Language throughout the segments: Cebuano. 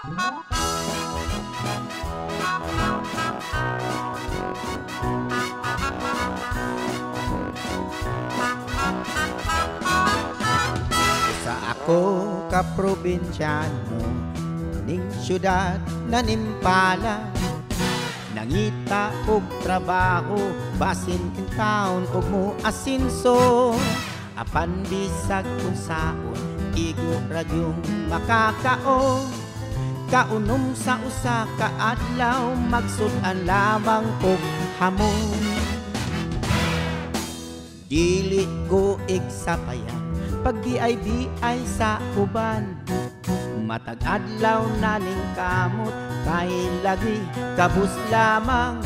Sa ako ka probinsyano ning syudad na nimpala, nangita og trabaho basin kin taon og mo asinso. Apan bisag unsaon igo ra gyung makakaon, kaunom sa usa ka adlaw magsud-an lamang og hamon. Dili ko igsapayan pag BIBI sa uban, matag adlaw naning kamot kay lagi kabus lamang.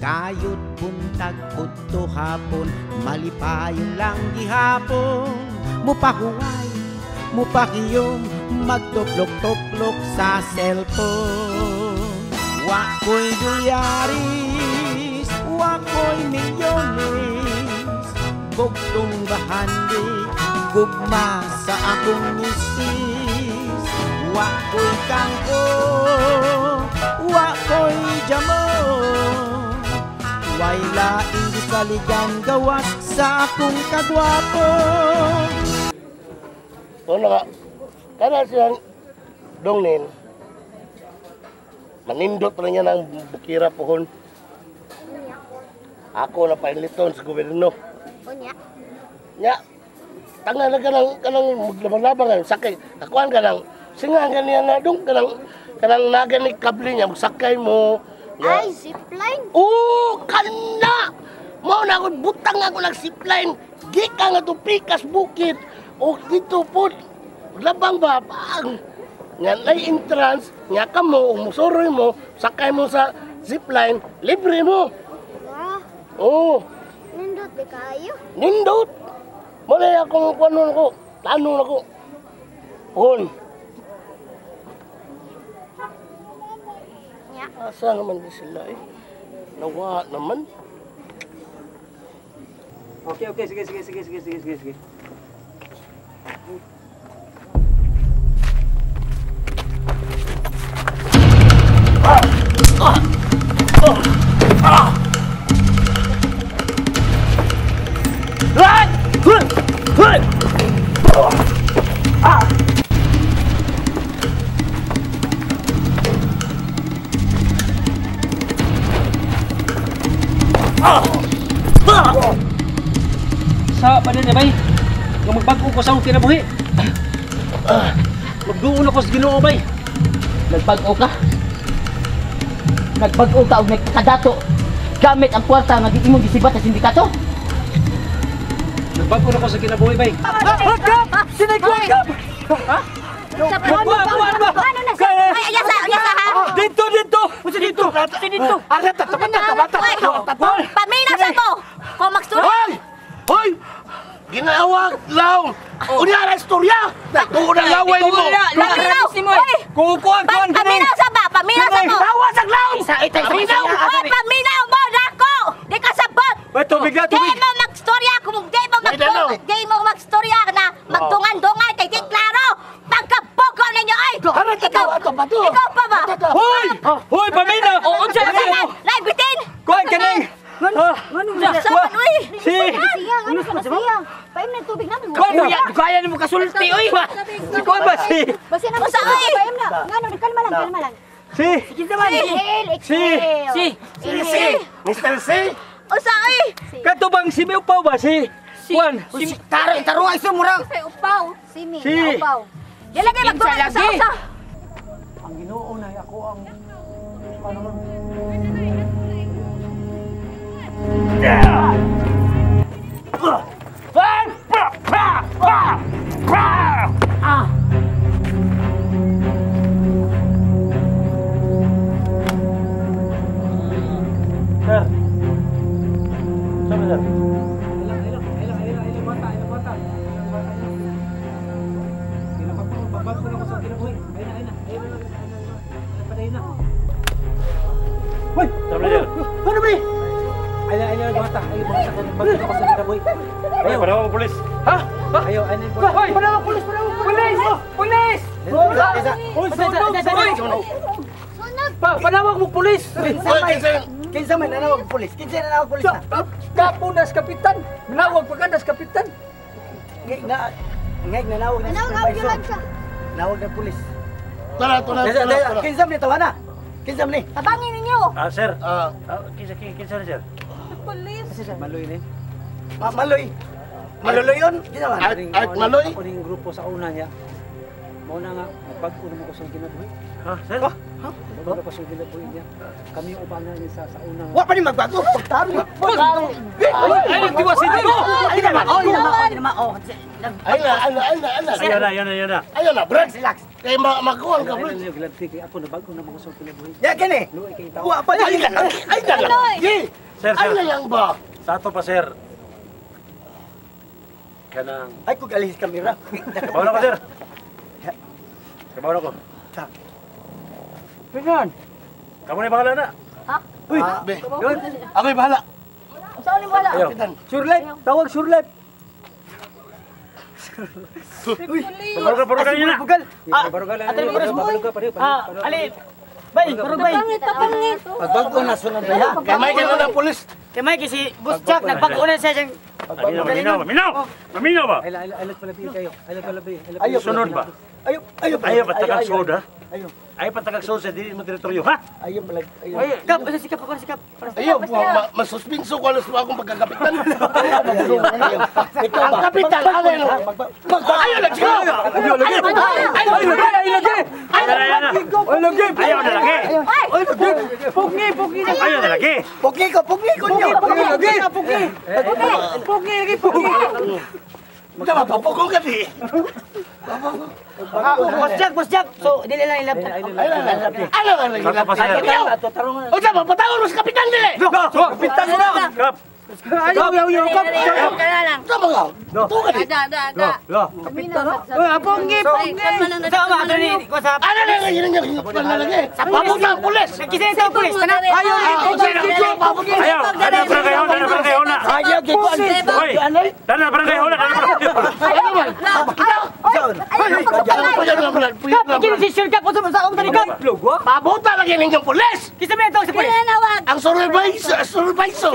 Kayod buntag udto hapon malipayon lang gihapon, mupahuway mupakiyom magtuplok-tuplok sa cellphone. Wa ko'y dolyaris, wa ko'y milyones, bugtong bahandi gugma sa akong misis. Wa ko'y kangko, wa ko'y jamon, way laing gisaligan gawas sa akong kagwapo. Ano ka? Kana siyang dongnin, manindot na niya ng bukira pohon. Ako na pailiton sa gobyerno. Unya? Nya, tanga na kanang maglabang-labang, sakay. Kakuan ka lang, singa ka niya na dong, kanang naga ni kable niya, magsakay mo. Ay, zipline? Oo, kana! Mao na ako, butang ako ng zipline. Gika nga to pikas bukid. O dito po, labang ba, paang. Nga nay entrance, nga ka mo, umusuroy mo, sakay mo sa zipline, libre mo. Wah. Oo. Nindot di kayo? Nindot! Muna akong kuwanon ko, tanong ako. Pohon. Nya. Asa naman di sila eh. Nawa naman. Okay, okay, sige, sige, sige, sige, sige, sige, sige. Sa pa din bay, nga magbag-o ko sa akong kinabuhi. Magduol ako sa Ginoo bay. Nagbag-o ka? Nagbag-o ka og nagkadato gamit ang kwarta nga di imong gisibat sa sindikato? Nagbag-o na ko sa kinabuhi bay. Sinigwag! Ha? Ano na sa? Ay, yasa, yasa ha? Dito, dito! Dito! Dito! Pamina sa mo! Kung magsulod! Hoy! Hoy! Ginawag law! Unya na istorya! Tuon ang laway mo! Paminaw! Hoy! Kukuan, kuan, Paminaw sa ba? Paminaw sa mo! Tawa sa law! Isa, ita, isa, isa, Hoy! Paminaw mo! Nako! Di ka sabot! Ay, tubig na, tubig! Di mo magstorya! Kung di mo di mo magstorya na magdungan-dungan kay di klaro! Pagkabugo ninyo ay! Ikaw! Ikaw pa ba? Hoy! Hoy, paminaw! Oo, unsa Unsa man? Laibitin! Kuan, kaning! Sa man, uy! Si! Siya, ano sa siya? Paim na tubig namin. Kuan ba? Kaya nimo kasulti oy. Si kuan ba si? Basta na Usa, oy! Paim na. Ngano, kalma lang, kalma lang. Si! Exhale, Si! exhale. Si! Si! Mr. C! Usa, uy! Kato bang si Miupaw ba si? Kuan! Taro, taro ay sumurang. Say upaw! Simi, Si. upaw. Dili kay magdungan usa usa! Ang Ginoo na ako ang ano man. Sir. Sir, sir. Ilang, ilang, ilang, ilang, ilang bata, ilang bata. Ilang bata. Ilang pagbago na ko sa kinabuhi. Ayun na, ayun na, ayun na, ayun na, ayun na. Hoy! Ano ba? Ayun, ayun, bata. Ayun, bata. Bago ako sa kinabuhi. Hoy, panawag ang pulis. Ha? Ayaw, ayun, bata. Hoy! Panawag pulis! Panawag pulis! Pulis! Pulis! Hoy, sunog! Hoy! Panawag mo pulis. Kinsa may nanawag pulis? Kinsa nanawag pulis na? Kapunas kapitan. Manawag pa ka nas kapitan. Ngay nanawag na supervisor. Nawag na pulis. Tara. Kinsa man tawana? Kinsa man ni? Tabangin ninyo. Ah, sir. Kinsa ni sir? Pulis. Maloy ni. Maloy. Maluloy yun? Kinsa man? Art Maloy? Ako ning grupo sa una niya. Mao na nga bag-o na mo ko sa kinabuhi. Ha, sir? Ha? Bago na ko sa kinabuhi niya. Kami yung ubanan niya sa una. Wa pa ni magbago. Pagtaro. Ay, nagtiwas hindi ko. Ay naman. Oh, naman. Oh. Ay na. Ayun na. Ayun na, Brad. Relax. Kay makuha ka, Brad. Ay, ako na bago na mo ko sa kinabuhi. Ya kini. Wa pa ni. Ay na lang. Sir. Ay na lang ba? Sa ato pa, sir. Kanang. Ay, kung alihis kamera. Kabaw na ko, sir. Kabaw na ko. Pinan. Kamu na bahala na. Ha? Uy, ako'y bahala. Saan ni bahala? Sure life, tawag sure life. Uy, barugal yun na. Barugal. Barugal. Ali. Bay, barugay. Tabangit. Pagbago na sunod ba ya? Kamay ka na ng pulis. Kamay kasi Boss Jack nagbago na siya siyang. Maminaw. Maminaw ba? Ay, palabi kayo. Ay, palabi. Ayo sunod ba? Ayo. Ayo patagag soda. Ayo. Ayo patagag soda dili mo teritoryo, ha? Ayo balag. Ayo. Kap, sikap ako, sikap. Ayo, masuspinso ko alas mo akong pagkakapitan. Ang kapitan, ano yun? Ayo na, sigaw! Ayo lagi. Ayo lagi. Ayo lagi. Ayo na lagi. Ayo lagi. Pugni. Ayo na lagi. Pugni ko nyo. Pugni lagi. Pugni lagi, pugni. Tama, papugong ka di. Boss Jack. So, dili lang ilap. Ano lang ilap? O tama, patawag mo sa kapitan dili. Kapitan mo na. Kap. Ayaw, kap. Tama ka. Ito ka di. Da. Kapitan na. Pugni. Sama, ano ni? Ano lang yun yung lagi? Pabog na ang pulis. Kisa sa pulis. Ayaw, Ayaw, dana barangay hona. Ayaw, gikuan. Hoy. Dana barangay hona, dana barangay hona. Kap, kini si Kap, unsa man sa akong talikap? Pabuta lagi ninyong pulis. Kisa man tawag sa pulis? Ang supervisor.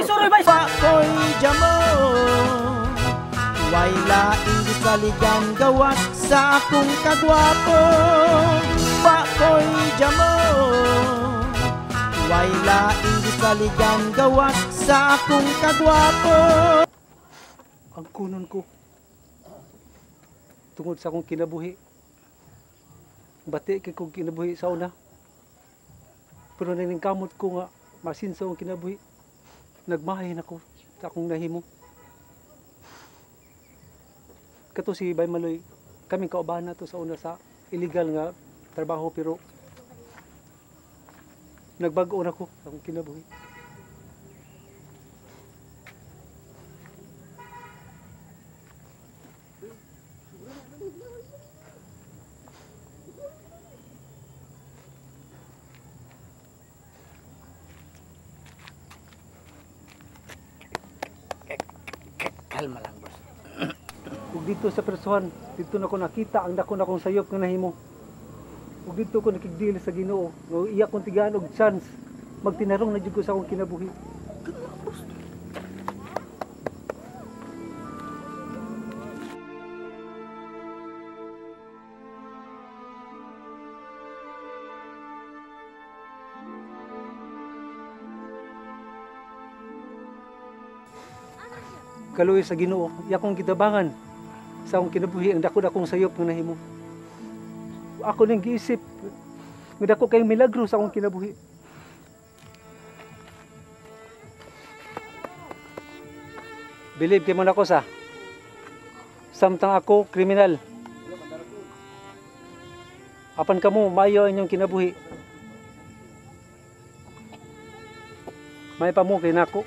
Supervisor. Koy jamo. Way laing gisaligan gawas sa akong kagwapo. Pakoy jamo. Way laing gisaligan gawas sa akong kagwapo. Ang kunon ko tungod sa akong kinabuhi. Bati kay kong kinabuhi sa una. Pero naningkamot ko nga masinsa ang kinabuhi. Nagmahin ako sa akong nahimo. Kato si Bay Maloy, kaming kaubahan na to sa una sa illegal nga trabaho pero nagbago na ko sa akong kinabuhi. Kalma lang, boss. Ug dito sa persuhan, dito na ko nakita ang dako na kong sayop nga nahimo. Ug dito ko nakigdil sa Ginoo, nga iya kong tigaan og chance magtinarong na jud ko sa akong kinabuhi. Kaluoy sa Ginoo, iya kong gitabangan sa akong kinabuhi ang dako-dakong sayop nga nahimo. Ako nang giisip nga dako kayong milagro sa akong kinabuhi. Believe kay mo nako sa samtang ako kriminal. Apan kamo maayo ang inyong kinabuhi. May pa mo kay nako.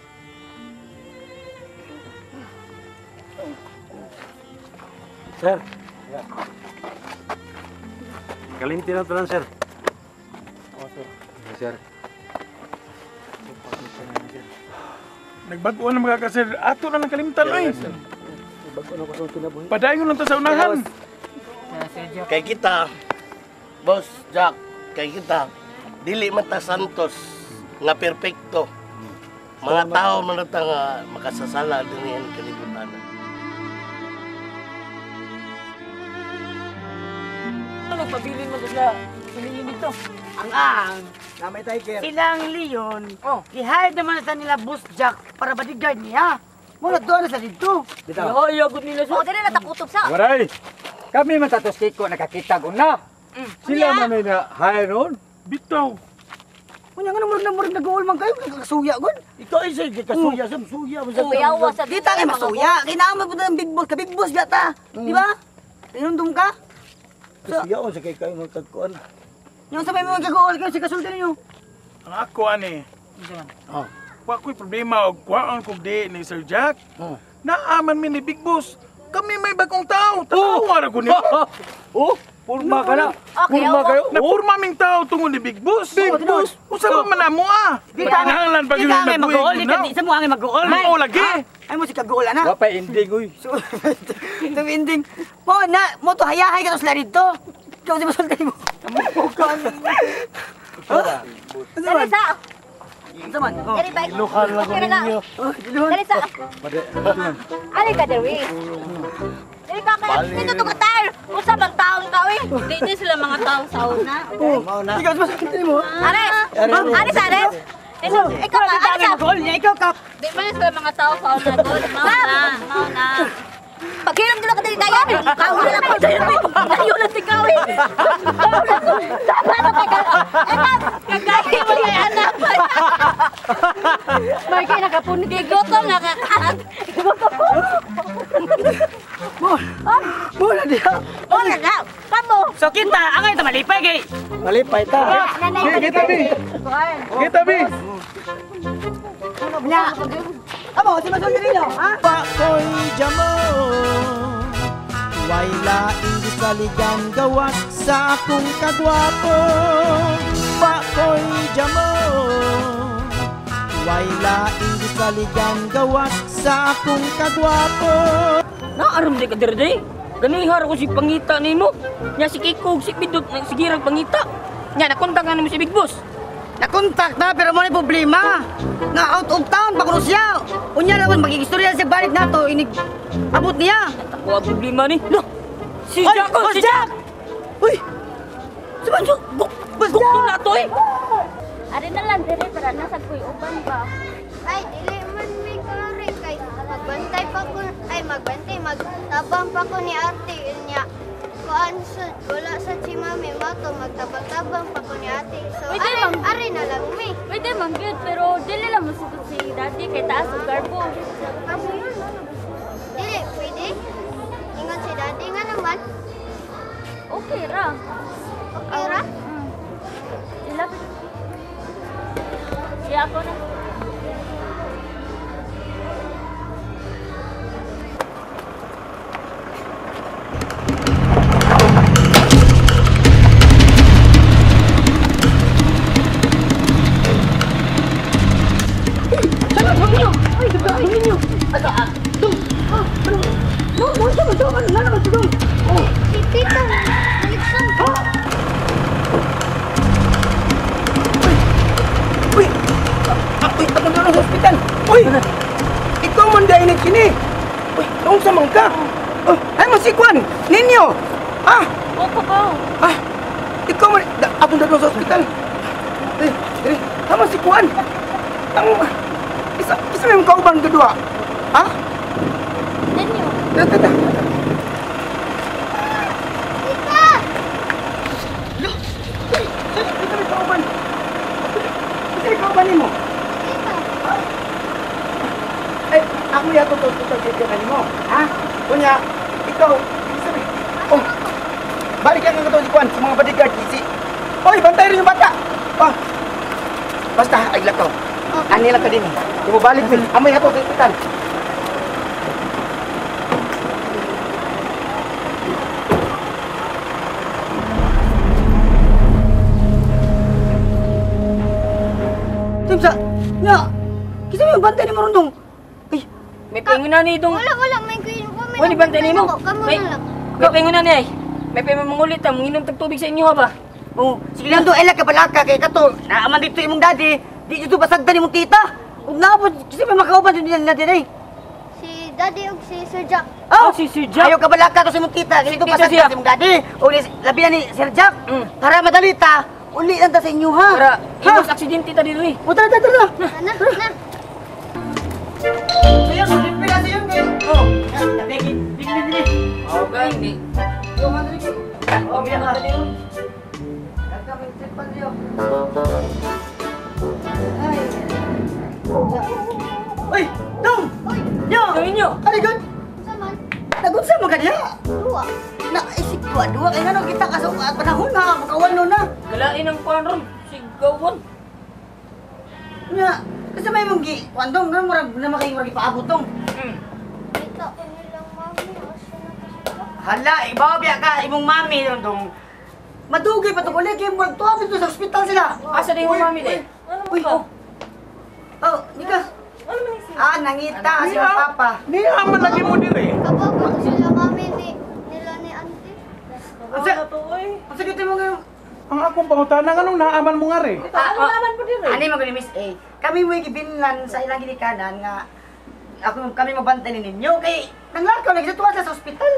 Sir. Kalimti na to lang, sir. Oh, sir. Sir. Nagbago na mga ka, sir. Ato na lang kalimtan, oy. Nagbago na ko sa kinabuhi. Padayon lang to sa unahan. Kay kita, Boss Jack, kay kita, Dili man ta santos nga perpekto. Mga tao man ta nga makasasala dinhi ang kalibutan. Ano pabilin mo sila pinili nito? Ang Namay Tiger. Silang Leon, i-hire naman sa nila Boss Jack para bodyguard niya. Muna doon na sa dito. Bitaw. Ay, agad nila Oh, dili na takutob sa. Waray. Kami man tatos Kiko nakakita ko na. Sila man may na hire ron. Bitaw. Kunya nga murag na murag nag-uul man kayo, nagkasuya gud. Ikaw ay sa kasuya sa suya mo sa Kuyawa sa Di ta kay masuya, kay po ng big boss, ka big boss gata. Di ba? Tinundong ka. Kasuya sa kay kayo magkagkuan. Yung sa may mga kag-uul kayo sa kasulti ninyo. Ang ako ani. Oh. Wa ko'y problema og kuwaon kog di ni Sir Jack. Oh. Naaman mi ni Big Boss. Kami may bagong tao. Tanawa ra ko niyo. Oh, purma ka na. Okay, Purma oo. kayo. Napurma ming tao tungod ni Big Boss. Big Boss. Usa pa man amo ah. Di ta Kinahanglan pa di gyud ta ngay nagbuhig mag-uul, di na. ka di sa mo ang mag-uul. Mao lagi. Ay mo si kag-uul ana. Wa pa ending uy. So, tuminding. Mo na, mo to hayahay ka to sila dito. Ikaw si masulti mo. Dali sa. Unsa man? Oh. Dali ba? Iluhan lang ko Okay na. ninyo. Oh, giluhan. Dali sa. Ali ka diri. Dali ka kay dito to katar. Usa man taon ka oy. Di di sila mga tao sa una. Mao na. Ikaw si masulti mo. Ares. Ares, Ares. Dito, ikaw ka, Di ta Ares. ngay mag-uul niya, ikaw kap. Di man sila mga tao sa una. God, mao na, mao na. Paghilam dito ka dali tayo. Kaon na po tayo. Tayo lang si Kawi. Tama ka. Kagaya mo kay anak. Marky, nakapunit. Gigutom na ka. Mo na diha. Wala na. Kamo. So kita, angay ta malipay kay. Malipay ta. Kita bi. Kita bi. Nya. Amo si masulti ninyo, ha? Pakoy jamo. Way laing gisaligan gawas sa akong kagwapo. Pakoy jamo. Way laing gisaligan gawas sa akong kagwapo. Naaram di ka diri. Ganihar ko si pangita nimo. Nya si Kiko ug si Bidot nagsigirag pangita. Nya nakontak na nimo si Big Boss. Nakontak na pero mo na problema. Na out of town pa kuno siya. Unya ra man magigistorya siya balik nato inig abot niya. Ako ang problema ni. Lo. Si Oy, Jack, oh, Boss si Jack. Uy, Saban so, guk guk na to eh. Ari na lang diri para nasa kuy uban ba. Ay, dili man may kare kay magbantay pa ko, ay magbantay, magtabang pa ko ni ate niya. Kuan sa wala sa si mami mato magtabang-tabang pa ko ni ate. So Pwede, are, ma'am. are na lang mi. Pwede man gyud pero dili lang mosugot si daddy kay taas og garbo. Dili pwede. Ingon si daddy nga naman. Okay ra. Okay ra? Ilapit. Iya ako na. Si tita, balik. Uy! Uy, ako na sa ospital. Uy! Ikaw man dahil ni kini. Uy, naunsa man ka? Oh, ay mo si Kwan, ninyo. Ah, O kabaw. ah. Ikaw man atong dadon sa ospital. Eh, eh, tama si Kwan. Ang isa isa may kauban kadua. Ha? Ninyo. Tata, tata. Tita! Uy, isa may kauban. Isa may kauban nimo. Tita! Eh, ako yato to to to kanimo. Ha? Kunya, ikaw, isa may. Oh. Balik ang kato si Kwan sa mga bodyguard si. Oy, bantay rin yung bata. Oh. Basta ay lakaw. Ani lang ka din. Di mo balik mi. Amoy ato sa ospital. Timsa, nya. Kinsa may bantay ni Marundong? Ay, May paingon na ni dong. Wala, wala. May kuyin ko. May Wala bantay nimo. Kamu May na lang. may paingon na ni ay. May pa mangulit ta, manginom tag tubig sa inyo ha ba? Oh, sige lang do, ela ka balaka kay kato. Naaman dito imong daddy, di dito basagdan imong tita. Ug naabot kasi may makauban din nila dinhi. Si Daddy ug si Sir Jack. Oh, si Sir Jack. Ayaw ka balaka to sa imong tita, kay dito basagdan imong daddy. O labi na ni Sir Jack. Para madali ta, uli lang ta sa inyo ha. Para imos aksidente ta diri. O tara tara tara. Na na. Sayo, libre na sayo kay. Oh, nabegi, bigli bigli. Okay, ni. Yo, man diri. Oh, biya ka. Uy, dong! Yo! Gawin nyo! Ano yun? Saman. Nagunsa mo kanya? Duwa. Naisip duwa, duwa. Kaya nga kita ka sa panahon na, makawan nun na. Galain ang kuwan ron. Sigawan. Nga, kasi may mong gi... Kuwan dong, nga murag na makayo murag ipaabot dong. Kita ko nilang mami. Asa na ka sila? Hala, ibaw biya ka, imong mami ron dong. Madugay pa ito ulit, kaya murag tuwapit to sa ospital sila. Asa na yung mami day? Uy, oh. Oh, Nika. Ah, nangita si Papa. Niya man lagi mo dire. Kabaw ko sila mami ni nila ni auntie. Ang sakit mo ngayon. Ang akong pangutana nganong naaman mo nga re? Ano naaman mo dire? Ani man gani Miss A. Kami mo'y gibinlan sa ilang ginikanan nga ako kami mabantay ninyo kay nanglakaw lagi sa tuwa sa ospital.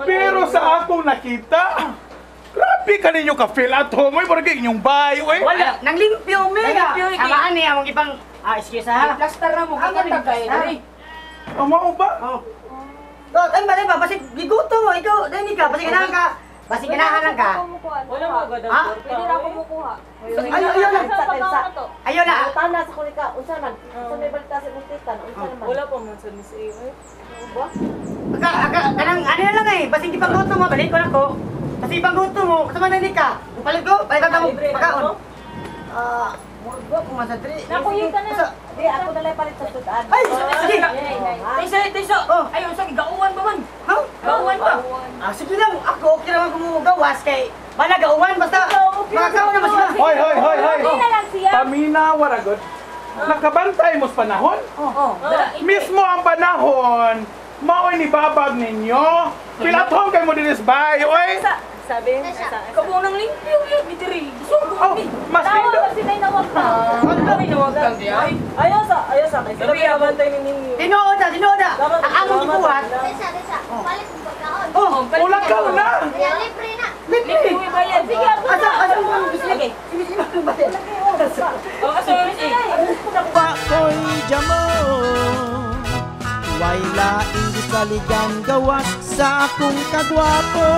Pero sa akong nakita, grabe ka ninyo ka-feel at home. Uy, murag inyong bayo eh. Wala, nanglimpyo mi. Nanglimpyo, eh. Amaan ni among ipang excuse ha. Plaster na mo kakatag kayo diri. Mao ba? Oh. Oh, ay ba ba basig gigutom mo ikaw, dai ka, basig ganahan ka. Basig ganahan lang ka. Wala mo agad ang Ha? pwede ra ako mukuha. Ayo ayo lang. Ayo na. Tana sa kunika, unsa man? Unsa may balita sa imong tita, unsa naman? Wala pa man sa Miss A. Ay. Ba? Aka aka kanang ano na lang eh, basig gipanggutom mo, balik ko na ko. Kasi ipanggutom mo, kasama na ni ka. Palit ko, palit ka mo pagkaon. Ah, murag ko man sa tri. Nakuyin ka na. Di ako na lang palit sa sudan. Ay, sige. Taysa, taysa. Oh. Ay, unsa gigauwan ba man? Ha? Gauwan ba? Ah, sige lang. Ako okay naman kumugawas kay bala gauwan basta makakaon naman sila. Hoy, hoy, hoy, hoy. Okay na lang siya. Paminawa ra gud. Nakabantay mo sa panahon? Oh. Mismo ang panahon, mao'y nibabag ninyo. Feel at home kay mo diri sa bahay, oy. Sabi, Kabuang nang limpyo yun, ni diri. Gusto Oh, mas Tawag lindo. kasi na inawag ka. Ay, nawag kang di ay. Ayaw sa kay. Sila pinabantay ni ninyo. Tinuod na, tinuod na. Ang among gibuhat. Tesa, tesa. Palit mo pagkaon. Oh, Ulang ka na. Kaya libre na. libre. Bayad. Sige, ako Asa na. asa mo Sige. sige sige bayad. Oh, asa Miss A? Pakoy jamo Way laing gisaligan gawas sa akong kagwapo.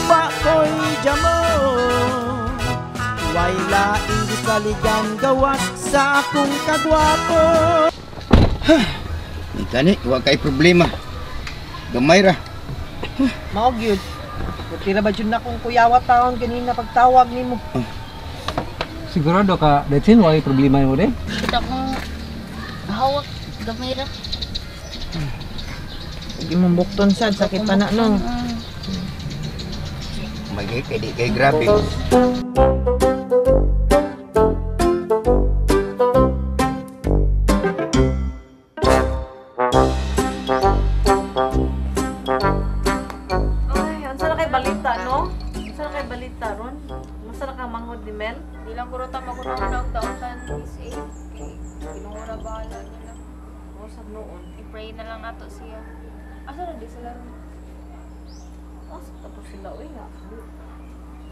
Pakoy jamo Way laing gisaligan gawas sa akong kagwapo. Gani, wa kay problema. Gamay ra. Mao gyud. Tira ba jud na kung kuyawa taon ganina pagtawag nimo. Sigurado ka, Detsin, wala problema mo din? Kita kong hawak gamay ra. Ug imong bukton sad sakit pa na no. Magay kay di kay grabe. Ay, unsa na kay balita no? Unsa na kay balita ron? Unsa na ka manghod ni Mel? Di lang guro ta magunang og taon Miss A. Kay Ginoo ra bahala nila. Usab noon. I-pray na lang nato siya. Asa na di sila ron? Asa pa to sila oy nga.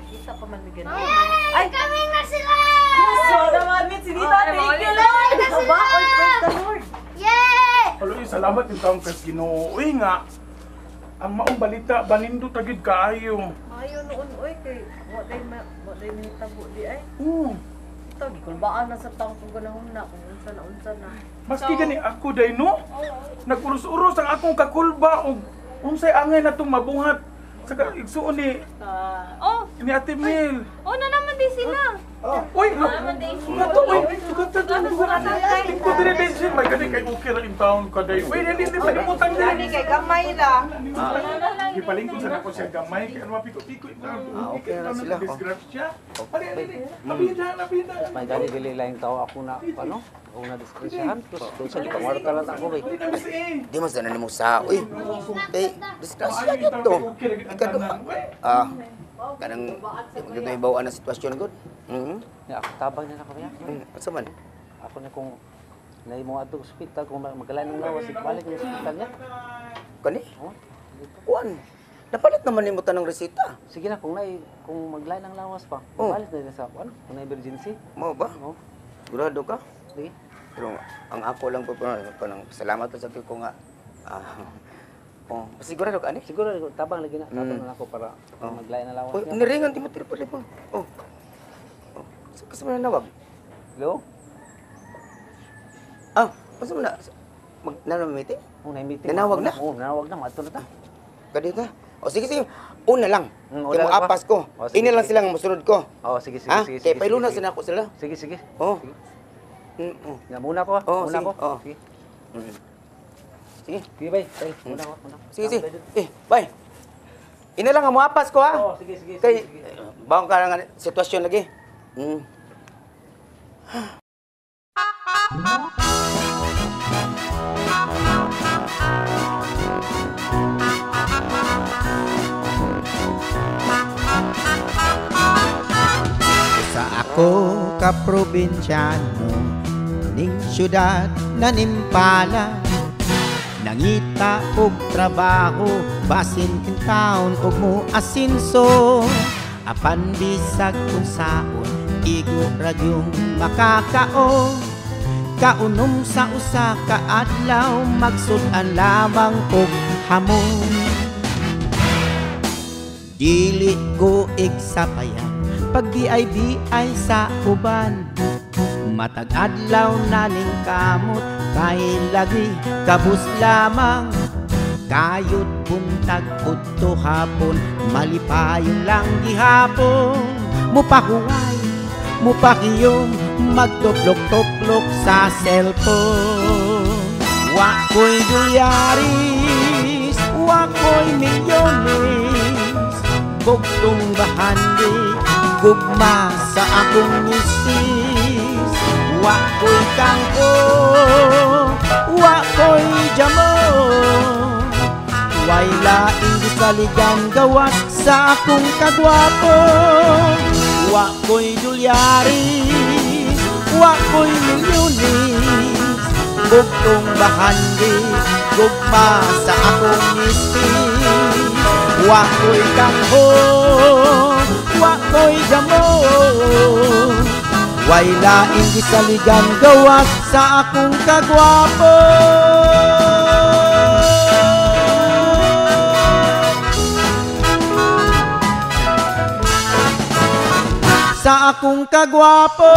Kita pa man mi gani. Ay, kami na sila! So naman mi si Dita, thank you Lord. Aba, oy, praise the Lord. Yay! Halo, salamat yung taong kas Ginoo. Uy nga. Ang maong balita banindo tagid kaayo. Maayo noon oy kay wa day mahitabo di ay. Oo. Ito gikulbaan na sa taong kung ganahon na kung unsa na unsa na. Maski gani ako day no. Nag-uros-uros ang akong kakulba og unsay angay na tong mabuhat sa igsuon ni Oh, ni Ate Mel. oh na naman di sila. Uy, nga to, uy, tingko dire Bensin, may gani kay okay ra in town ka day. Uy, dili dili palimutan Ani dili. kay gamay ra. Gipalingkod sa nako siya gamay kay ano mapiko-piko in town. Okay ra sila, oh. Disgrasya. Ali ali. Nabida, nabida. May gani dili lang tao ako na ano, ako na disgrasyahan. Tapos doon sa gipangwarta lang ako bay. Di mas na nimo sa uy. Kay disgrasya gyud to. Ikaduha. Ah, Kanang di mo ibawaan ang sitwasyon gud. Ya, ako tabang na ako ya. Asa man? Ako na kung nay mo adto ospital kung magalain ng lawas, balik ng ospital niya. Kani? Kuan. Napalit naman nimo tanang reseta. Sige na kung nay kung maglain ng lawas pa. Oh. Balik na sa kuan, kung na emergency. Mao ba? Oh. Sigurado ka? Sige. Pero ang ako lang po kanang salamat sa ko nga. Oh, sigurado ka ani? Siguro tabang lagi na, tabang na ako para maglain ng lawas Oy, niya. niringan ti mo telepono. Oh. Oh, sa kasi man nawag. Hello? Ah, unsa man na? Mag na meeting? Oh, na meeting. Nanawag na? Oh, nanawag na, maadto na ta. Kadi ka. O sige sige. Una lang. Una Kay mo lang ba? apas ko. O, sige, Ina lang sige. sila nga mosunod ko. Oh, sige sige Ha? sige. Kay sige, pailuna sige, sila ako sila. Sige sige. Oh. Sige. Oh. Ya, muna ko. Oh, muna sige. ko. Oh. Sige. Sige. Sige, bay. Bay, muna ko, muna. Sige sige. Eh, bye. Ina lang nga moapas ko ha. Oh, sige sige. Kay bawang ka nga sitwasyon lagi. Sa ako ka probinsyano ning syudad na nimpala, nangita og trabaho basin in town og mo asinso, apan bisag unsaon igo ra gyung makakaon, kaunom sa usa ka adlaw magsud-an lamang og hamon. Dili ko igsapayan pag BIBI sa uban, matag adlaw na ning kamot kay lagi kabus lamang, kayod buntag udto hapon malipayon lang gihapon, mupahuway mupakiyom magtuplok-tuplok sa cellphone. Wa ko'y dolyaris, wa ko'y milyones, bugtong bahandi gugma sa akong misis. Wa ko'y kangko, wa ko'y jamo, way laing gisaligan gawas sa akong kagwapo. Wa ko'y dolyaris, wa ko'y milyones, bugtong bahandi gugma sa akong misis. Wa ko'y kangho, wa ko'y jamo, way laing gisaligan gawas sa akong kagwapo. Sa akong kagwapo.